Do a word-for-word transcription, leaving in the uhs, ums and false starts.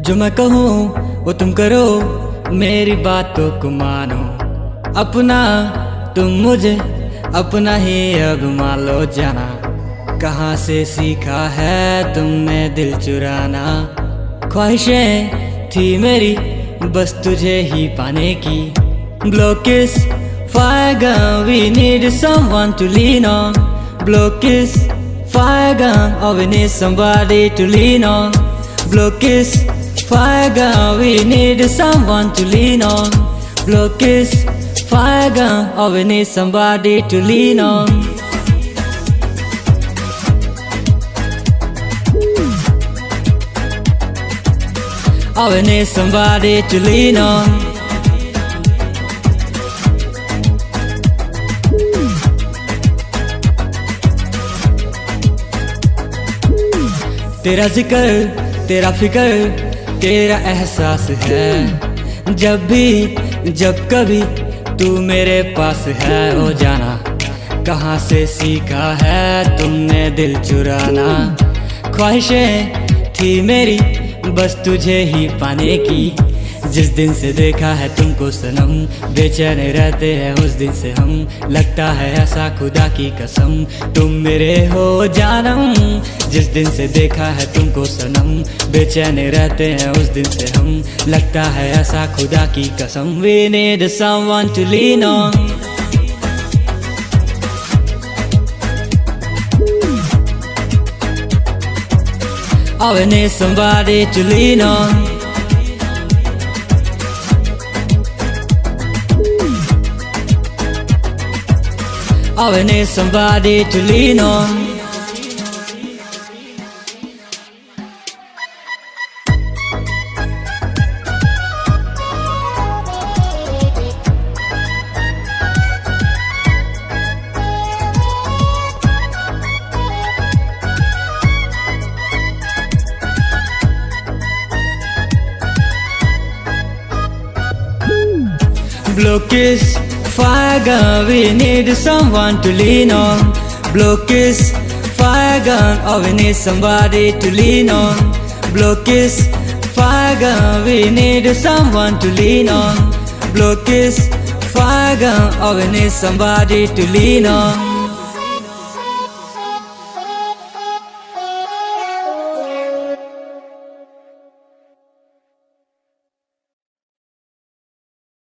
जो मैं कहूँ वो तुम करो, मेरी बातों को मानो। अपना तुम मुझे अपना ही अब मान लो जाना। कहाँ से सीखा है तुमने दिल चुराना? ख्वाहिशें थी मेरी बस तुझे ही पाने की। Blow kiss, fire gun, we need someone to lean on. Blow kiss, fire gun, oh, we need somebody to lean on. Blow kiss, fire gun, we need someone to lean on. Blow kiss, fire gun, oh, we need somebody to lean on. Oh, we need somebody to lean on. तेरा जिक्र, तेरा फिक्र, तेरा एहसास है। जब भी, जब कभी तू मेरे पास है, ओ जाना। कहाँ से सीखा है तुमने दिल चुराना? ख्वाहिशें थी मेरी बस तुझे ही पाने की। जिस दिन से देखा है तुमको सनम, बेचैन रहते हैं उस दिन से हम। लगता है ऐसा खुदा की कसम, तुम मेरे हो जानम। जिस दिन से देखा है तुमको सनम, बेचैन रहते हैं उस दिन से हम। लगता है ऐसा खुदा की कसम। We need someone to lean on. Oh, we need somebody to lean on. Oh, we need somebody to lean on. Blow kiss, fire gun, we need someone to lean on. Blow kiss, fire gun, oh, we need somebody to lean on. Blow kiss, fire gun, we need someone to lean on. Blow kiss, fire gun, oh, we need somebody to lean on.